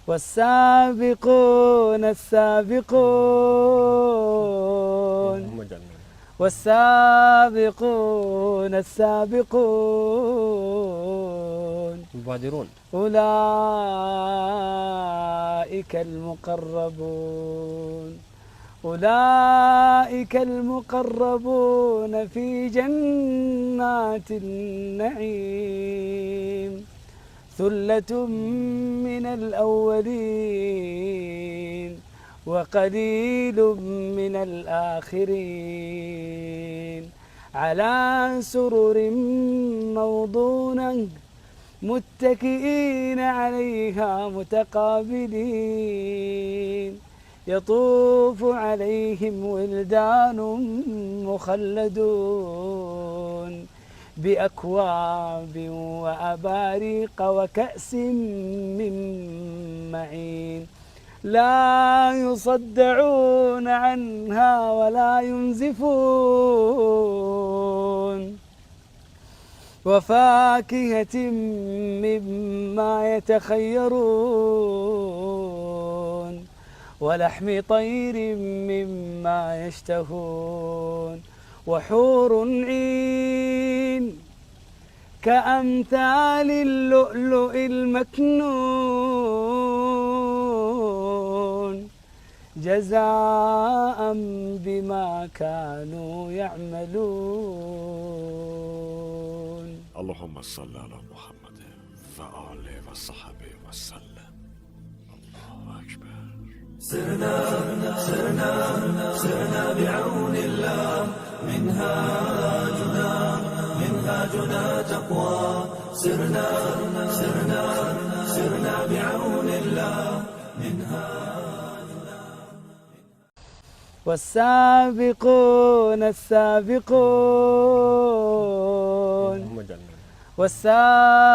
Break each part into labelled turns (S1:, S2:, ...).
S1: والسابقون السابقون والسابقون السابقون
S2: المبادرون
S1: أولئك المقربون أولئك المقربون في جنات النعيم ثلة من الأولين وقليل من الآخرين على سرر موضونة متكئين عليها متقابلين يطوف عليهم ولدان مخلدون بأكواب وأباريق وكأس من معين لا يصدعون عنها ولا ينزفون وفاكهة مما يتخيرون ولحم طير مما يشتهون وحور عين كأمثال اللؤلؤ المكنون جزاء بما كانوا يعملون.
S3: اللهم صل على محمد وآله و صحبه و سلم. الله اکبر.
S4: سرنا سرنا سرنا بعون الله، منهاجنا منهاجنا تقوى. سرنا سرنا سرنا بعون الله، منهاجنا.
S1: والسابقون السابقون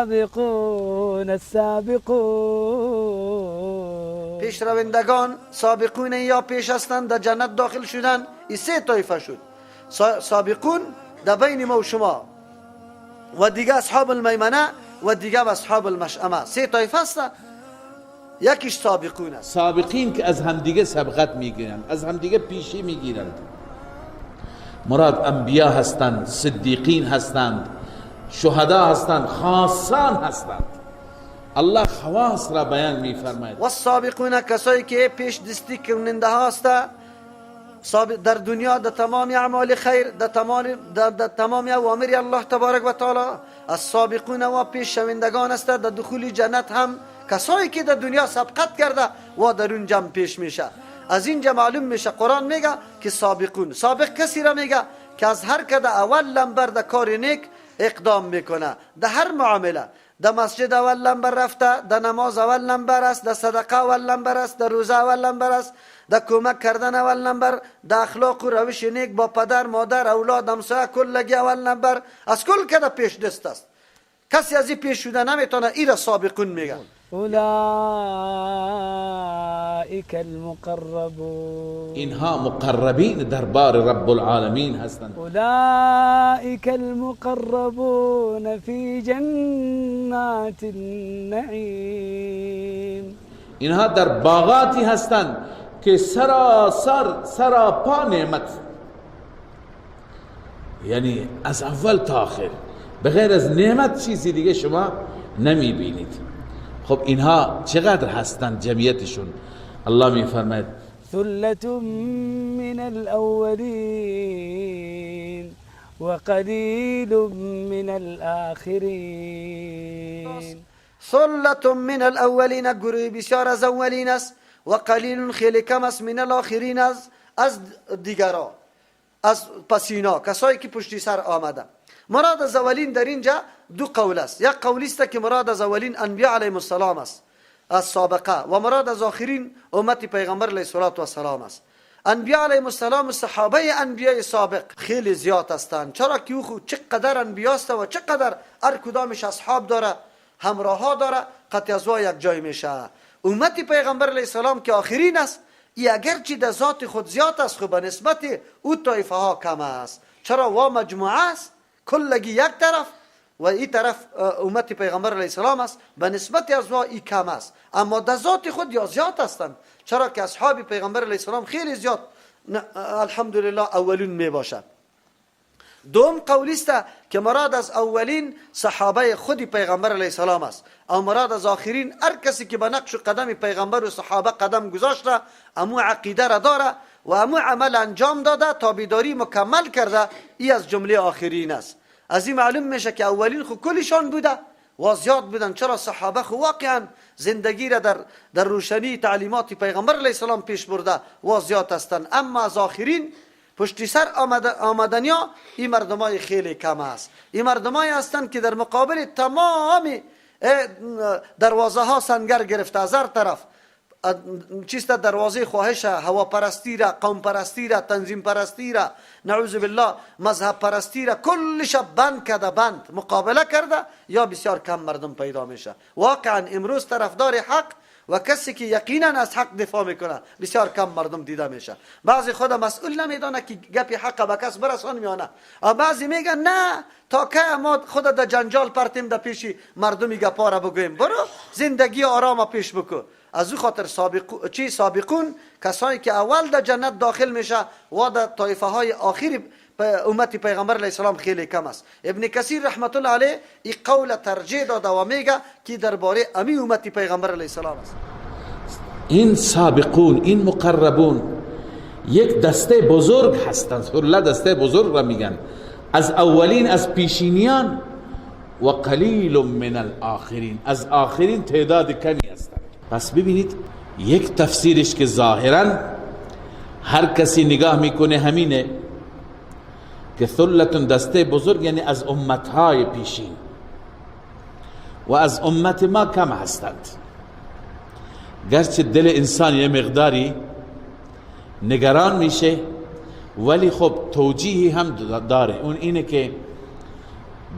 S1: والسابقون السابقون.
S5: پیشروندگان سابقون یا پیش هستند در جنت داخل شدن. این سه طایفه شد، سابقون در بین ما و شما و دیگه اصحاب المیمنه و دیگه اصحاب المشأمه. سه طایفه است، یکیش سابقون است.
S6: سابقین که از همدیگه سبقت میگیرند، از همدیگه پیشی میگیرند. مراد انبیا هستند، صدیقین هستند، شهدا هستند، خاصان هستند. الله خواص را بیان میفرماید.
S5: و السابقون کسایی که پیش دستی کننده هاست در دنیا، در تمام اعمال خیر، در تمام اوامر الله تبارک و تعالی. السابقون و پیش شوندگان است در دخول جنت هم کسایی که در دنیا سبقت کرده و در اون جمع پیش میشه. از اینجا معلوم میشه قرآن میگه که سابقون، سابق کسی را میگه که از هر کده اول لمبر در کار نیک اقدام میکنه، در هر معامله، در مسجد اول لمبر رفته، در نماز اول لمبر است، در صدقه اول لمبر است، در روزه اول لمبر است، در کمک کردن اول لمبر، در اخلاق و روش نیک با پدر مادر اولاد همسایه کلگی اول لمبر، از کل کده پیش دست است. کسی از این پیش شده نمیتونه. ایره سابقون میگن.
S1: اولئک المقربون.
S6: اینها مقربین دربار رب العالمین هستند.
S1: اولئک المقربون فی جنات النعیم.
S6: اینها در باغاتی هستند که سراسر سراپا نعمت، یعنی از اول تا آخر بغیر از نعمت چیزی دیگه شما نمیبینید. خب اینها چقدر هستند جمعیتشون؟ الله میفرماید
S1: ثلة من الأولین وقلیل من الآخرین.
S5: ثلة من الأولین، گروه بسیار از اولین است، و قلیل خیلی کم است، من الآخرین از دیگرا، از پسینا، کسایی که پشتی سر آمده. مراد از اولین در اینجا دو قول است. یک قولی است که مراد از اولین انبیاء علیهم السلام است از سابقه، و مراد از آخرین امت پیغمبر علیه الصلاة والسلام است. انبیاء علیهم السلام و صحابه انبیاء سابق خیلی زیاد هستند. چرا که او چقدر انبیا است و چقدر هر کدامش اصحاب داره، همراه ها داره، قطع از یک جای میشه. امت پیغمبر علیه السلام که آخرین است، ای اگرچه در ذات خود زیاد است، خب به نسبت او طایفه ها کم است. چرا وا مجموعه است، کلگی یک طرف و این طرف امت پیغمبر علیه السلام است، به نسبت از وا ای کم است، اما در ذات خود یا زیاد هستند، چرا که اصحاب پیغمبر علیه السلام خیلی زیاد الحمدلله اولین می باشد. دوم قولی است که مراد از اولین صحابه خود پیغمبر علیه السلام است، او مراد از آخرین هر کسی که به نقش و قدم پیغمبر و صحابه قدم گذاشته، امو عقیده را داره و امو عمل انجام داده، تابعداری مکمل کرده، ای از جمله آخرین است. از این معلوم میشه که اولین خو کلشان بوده و زیاد بودن، چرا صحابه خو واقعا زندگی را در روشنی تعلیمات پیغمبر علیه السلام پیش برده و زیاد هستند. اما از آخرین پشتی سر آمدنیا این مردمای خیلی کم است، این مردمای هستند که در مقابل تمام دروازه ها سنگر گرفته، از هر طرف چیست دروازه خواهش هواپرستی را، قوم پرستی را، تنظیم پرستی را، نعوذ بالله مذهب پرستی را، کلش بند کرده، بند مقابله کرده، یا بسیار کم مردم پیدا میشه. واقعا امروز طرفدار حق و کسی که یقینا از حق دفاع میکنه بسیار کم مردم دیده میشه. بعضی خود مسئول نمیدانه که گپی حق به کس برسان یا نه، بعضی میگن نه تا که ما خود در جنجال پرتیم در پیشی مردمی گپا را بگوییم، برو زندگی آرام پیش بکو. از او خاطر سابقون کسایی که اول در جنت داخل میشه و در طایفه های آخر امت پیغمبر علیه السلام خیلی کم است. ابن کثیر رحمت الله علیه این قول ترجیح داده و میگه که درباره امی امت پیغمبر علیه السلام است.
S6: این سابقون، این مقربون یک دسته بزرگ هستند، ثله دسته بزرگ را میگن، از اولین، از پیشینیان، و قلیل من الاخرین، از آخرین تعداد کمی هستند. پس ببینید یک تفسیرش که ظاهرا هر کسی نگاه میکنه همینه که ثلتون دسته بزرگ یعنی از امتهای پیشین و از امت ما کم هستند. گرچه دل انسان یه مقداری نگران میشه، ولی خب توجیهی هم داره، اون اینه که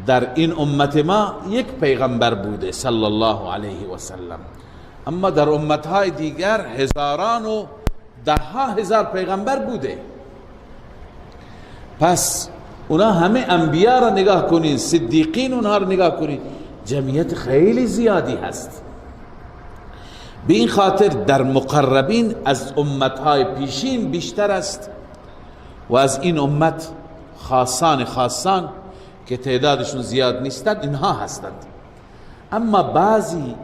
S6: در این امت ما یک پیغمبر بوده صلی الله علیه و سلم، اما در امتهای دیگر هزاران و ده ها هزار پیغمبر بوده. پس اونا همه انبیا را نگاه کنین، صدیقین اونها را نگاه کنین، جمعیت خیلی زیادی هست. به این خاطر در مقربین از امتهای پیشین بیشتر است و از این امت خاصان خاصان که تعدادشون زیاد نیستند اینها هستند. اما بعضی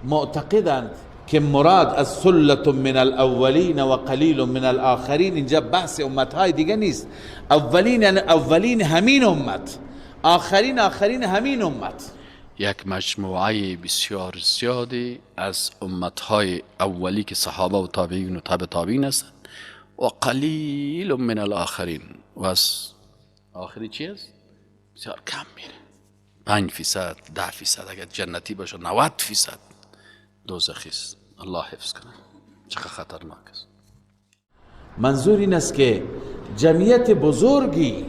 S6: معتقدند که مراد از ثلة من الاولین و قلیل من الاخرین اینجا بحث امتهای دیگه نیست، اولین یعنی اولین همین امت، آخرین آخرین همین امت.
S3: یک مجموعه بسیار زیادی از امتهای اولی که صحابه و تابعین و تابع تابعین هستند و قلیل من الاخرین، و از آخری چی است؟ بسیار کم میره، 5% 10%، اگر جنتی باشه 90% دوزخی است. الله حفظ کنه، چقدر خطرناک است.
S6: منظور این است که جمعیت بزرگی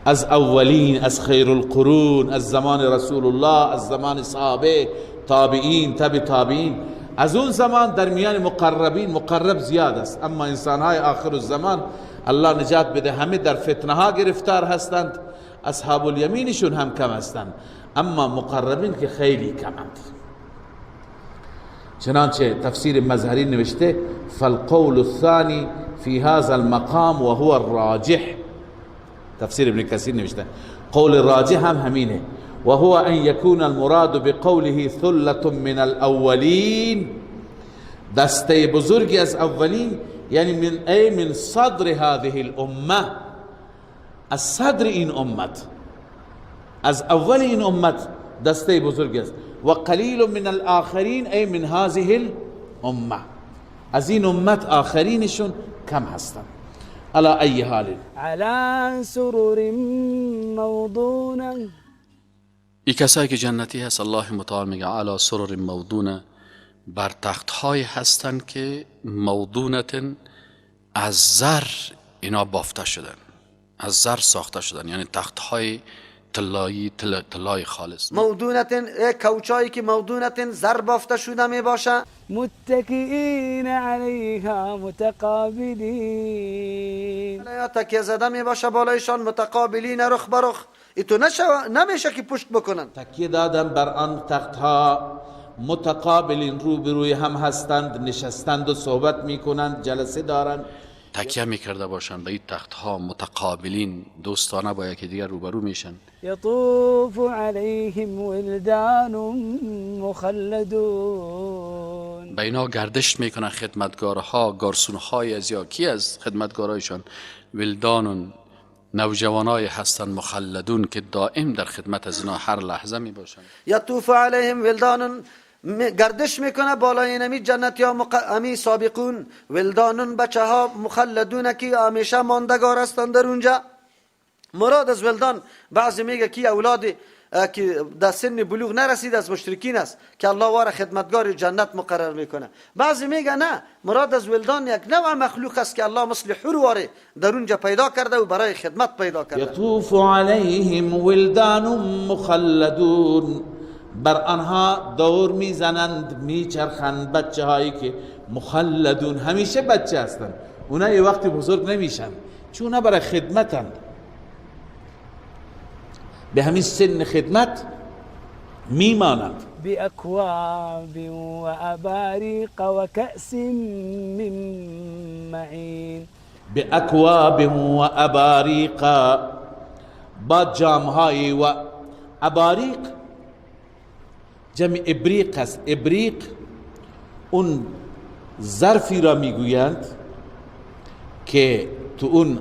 S6: از اولین، از خیر القرون، از زمان رسول الله، از زمان صحابه، تابعین، تبع تابعین، از اون زمان در میان مقربین مقرب زیاد است. اما انسانهای آخر الزمان الله نجات بده همه در فتنه ها گرفتار هستند، اصحاب الیمینشون هم کم هستند، اما مقربین که خیلی کمند. چنانچه تفسیر مظهری نوشته فالقول الثاني في هذا المقام وهو الراجح، تفسیر ابن کثیر نوشته قول راجح هم همینه، وهو ان يكون المراد بقوله ثلة من الاولین، دسته بزرگی از اولین یعنی من ای من صدر هذه الامه، از صدر این امت، از اول این امت دسته بزرگی است، و قلیل من الاخرین ای من هذه الامه، از این امت آخرینشون کم هستن. علی ای حال
S1: علی سرر موضونه،
S3: ای کسایی که جنتی هست الله متعال میگه علی سرر موضونه، بر تخت های هستن که موضونتن از زر اینا بافته شدن، از زر ساخته شدن، یعنی تخت های طلایی، طلای خالص.
S5: موضونة، کوچایی که موضونة زر بافته شده می باشه.
S1: متکئین علیها متقابلین،
S5: یا تکیه زده می باشه بالایشان، متقابلین رخ به رخ. ایتو نمیشه که پشت بکنن.
S6: تکیه دادن بر آن تختها، متقابلین رو بروی هم هستند، نشستند و صحبت میکنند، جلسه دارند.
S3: تکیه میکرده باشند به این تختها، متقابلین، دوستانه با یکی دیگر روبرو میشن.
S1: یطوف علیهم ولدان مخلدون،
S3: به اینا گردش میکنن خدمتگارها، گارسونهای از یا کی از خدمتگارایشان، ولدان نوجوانای هستند، مخلدون که دائم در خدمت از اینا هر لحظه می باشند.
S5: یطوف علیهم ولدان، گردش میکنه بالای نمی جنت یا امی سابقون، ولدانون بچه ها، مخلدون که همیشه ماندگار هستند در اونجا. مراد از ولدان بعضی میگه که اولاد که در سن بلوغ نرسید از مشرکین است که الله واره خدمتگار جنت مقرر میکنه. بعضی میگه نه، مراد از ولدان یک نوع مخلوق است که الله مثل حور واره در اونجا پیدا کرده و برای خدمت پیدا کرده.
S6: یطوف علیهم ولدان مخلدون، بر آنها دور میزنند، میچرخند بچه هایی که مخلدون، همیشه بچه هستند، اونا یه وقتی بزرگ نمیشن چون اونا برای خدمتند، به همین سن خدمت میمانند.
S1: بأکواب و اباریق و کأس من معین،
S6: بأکواب و اباریق، با جامهای و اباریق جمع ابریق است. ابریق اون ظرفی را میگویند که تو اون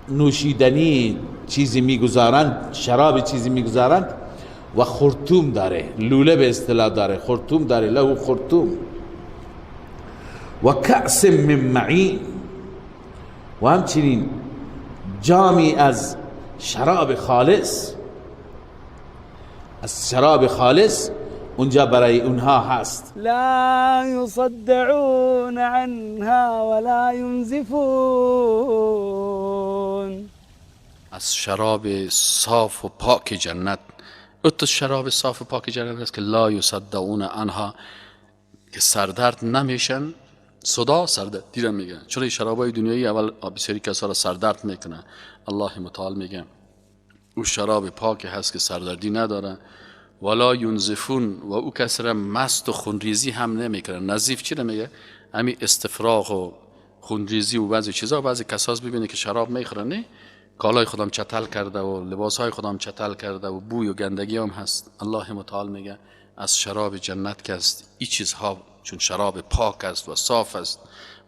S6: نوشیدنی چیزی میگذارند، شراب چیزی میگذارند و خرطوم داره، لوله به اصطلاح داره، خرطوم داره، له خرطوم. و کأس من معین، و همچنین جامی از شراب خالص، از شراب خالص اونجا برای اونها هست.
S1: لا یصدعون عنها ولا ینزفون،
S3: از شراب صاف و پاک جنت. اتو شراب صاف و پاک جنت است که لا یصدعون عنها، که سردرد نمیشن. صدا سردرد دیرم میگن، چرا این شرابای دنیایی اول بسیاری کسا را سردرد میکنه. الله متعال میگه او شراب پاک هست که سردردی نداره. ولا ینزفون، و او کس را مست و خونریزی هم نمیکنه. نزیف چی میگه؟ همین استفراغ و خونریزی و بعضی چیزا. بعضی کساس ببینه که شراب میخورن، نه کالای خودم چتل کرده و لباسهای خودم چتل کرده و بوی و گندگی هم هست. الله متعال میگه از شراب جنت که است این چیزها، چون شراب پاک است و صاف است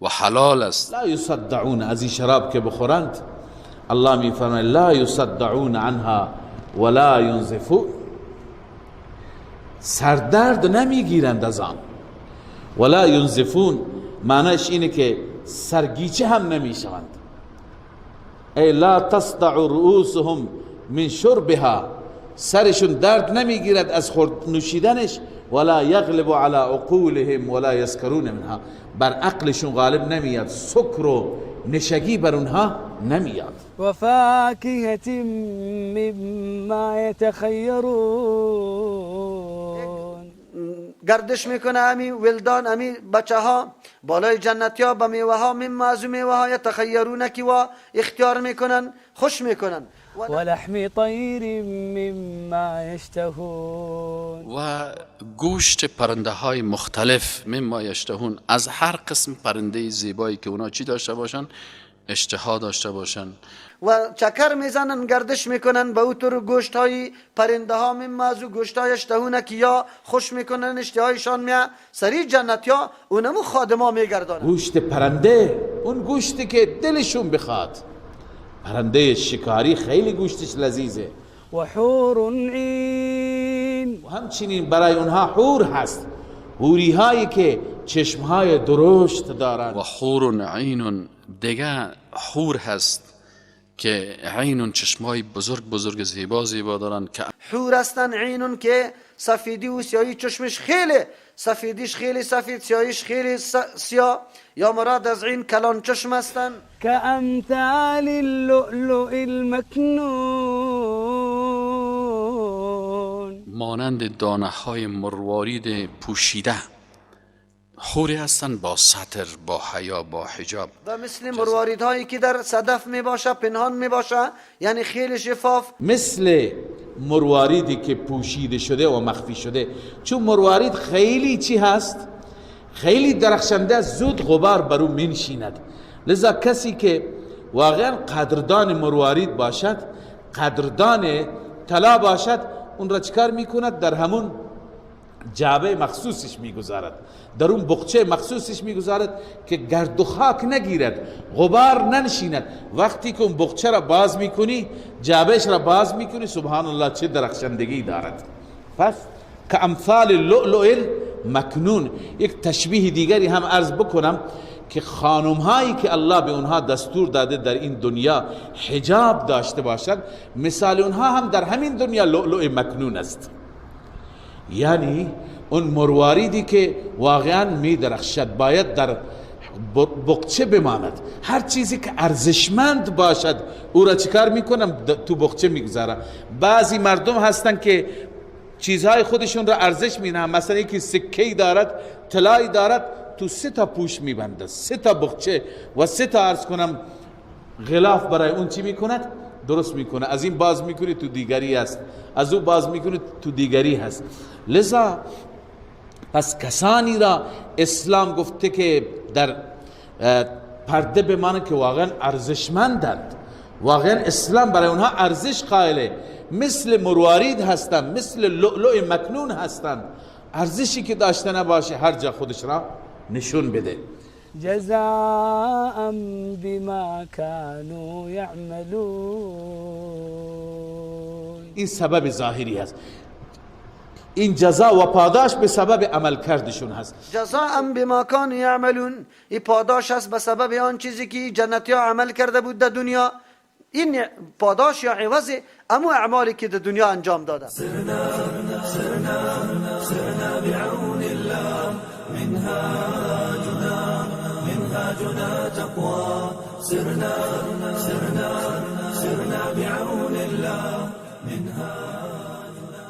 S3: و حلال است.
S6: لا یصدعون، از این شراب که بخورند الله میفرماید لا یصدعون عنها ولا ینزفون، سردرد نمیگیرند از آن. ولا ینزفون معنیش اینه که سرگیچه هم نمیشوند. ای لا تصدع رؤوسهم من شربها، سرشون درد نمیگیرد از خورد نوشیدنش. ولا یغلب على عقولهم ولا یسکرون منها، بر عقلشون غالب نمیاد، سکر و نشگی بر اونها نمیاد.
S1: و فاکهة مما یتخیرون،
S5: گردش میکنه امی ولدان، امی بچه ها بالای جنتی ها با میوه ها، مما از میوه ها یتخیرون که و اختیار میکنن، خوش میکنن.
S1: و لحم طیر مما یشتهون،
S3: و گوشت پرنده های مختلف، مما یشتهون، از هر قسم پرنده زیبایی که اونا چی داشته باشن، اشتها داشته باشن.
S5: و چکر میزنن، گردش میکنن به اوتر گوشت های پرنده ها، مما از گوشت های اشتهونه که یا خوش میکنن، اشتهایشان میه سری جنتی ها اونمو خادما میگردانن.
S6: گوشت پرنده، اون گوشتی که دلشون بخواد. پرنده شکاری خیلی گوشتش لذیذه.
S1: و حور عین،
S6: و همچنین برای اونها حور هست، حوری هایی که چشمهای درشت دارند.
S3: و حور عین، دیگه حور هست که عین چشمهای بزرگ بزرگ زیبا زیبا دارند. که
S5: حور هستن، عین که سفیدی و سیاهی چشمش خیلی سفیدیش خیلی سفید، سیاهیش خیلی سیاه، یا مراد از عین کلان چشم هستن.
S1: كأمثال اللؤلؤ المكنون،
S3: مانند دانه های مروارید پوشیده، حوری هستند با ستر، با حیا، با حجاب،
S5: و مثل مروارید هایی که در صدف می باشه، پنهان می باشه، یعنی خیلی شفاف،
S6: مثل مرواریدی که پوشیده شده و مخفی شده. چون مروارید خیلی چی هست؟ خیلی درخشنده، زود غبار بر او منشیند. لذا کسی که واقعا قدردان مروارید باشد، قدردان طلا باشد، اون را چکار میکند؟ در همون جعبه مخصوصش میگذارد، در اون بقچه مخصوصش میگذارد که گرد و خاک نگیرد، غبار ننشیند. وقتی که اون بقچه را باز میکنی، جعبهش را باز میکنی، سبحان الله چه درخشندگی دارد. پس که امثال لؤلؤ مکنون. یک تشبیه دیگری هم عرض بکنم که خانم هایی که الله به اونها دستور داده در این دنیا حجاب داشته باشند، مثال اونها هم در همین دنیا لؤلؤ مکنون است. یعنی اون مرواریدی که واقعا می درخشد باید در بقچه بماند. هر چیزی که ارزشمند باشد او را چیکار میکنم؟ تو بقچه میگذارم. بعضی مردم هستن که چیزهای خودشون را ارزش میدن، مثلا یکی سکه‌ای دارد، طلایی دارد، تو 3 تا پوش میبنده، 3 تا بقچه و 3 تا عرض کنم غلاف برای اون چی میکند؟ درست میکنه. از این باز میکنی تو دیگری هست، از او باز میکنی تو دیگری هست. لذا پس کسانی را اسلام گفته که در پرده بمانند که واقعا ارزشمندند، واقعا اسلام برای اونها ارزش قائله، مثل مروارید هستند، مثل لؤلؤ مکنون هستند. ارزشی که داشته نباشه هر جا خودش را نشون بده.
S1: جزاء بما كانوا يعملون.
S6: این سبب ظاهری هست، این جزا و پاداش به سبب عمل کردشون هست.
S5: جزاء بما كانوا يعملون، این پاداش هست به سبب آن چیزی که جنتی ها عمل کرده بود در دنیا. این پاداش یا عوض امو اعمالی که در دنیا انجام داده.
S4: سرنا سرنا سرنا بعون الله منهاجنا منهاجنا تقوى. سرنا سرنا سرنا بعون الله منهاجنا.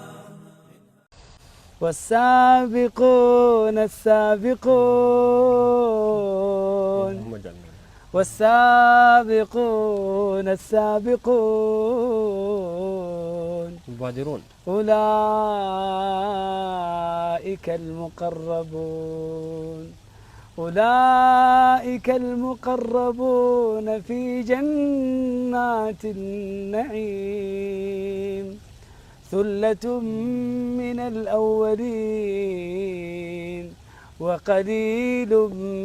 S1: والسابقون السابقون والسابقون السابقون
S2: المبادرون
S1: أولئك المقربون أولئك المقربون في جنات النعيم ثلة من الأولين وقليل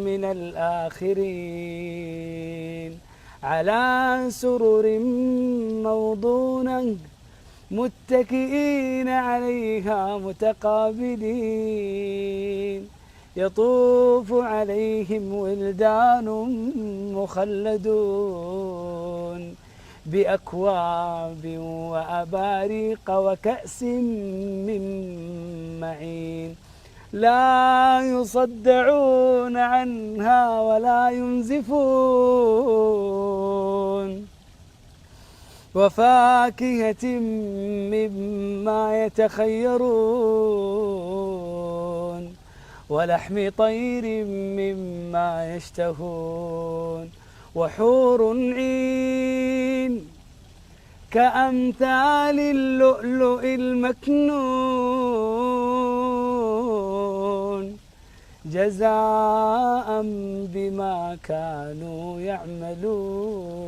S1: من الآخرين على سرر موضونة متكئين عليها متقابلين يطوف عليهم ولدان مخلدون بأكواب وأباريق وكأس من معين لا يصدعون عنها ولا ينزفون وفاكهة مما يتخيرون ولحم طير مما يشتهون وحور عين كأمثال اللؤلؤ المكنون جزاء بما كانوا يعملون.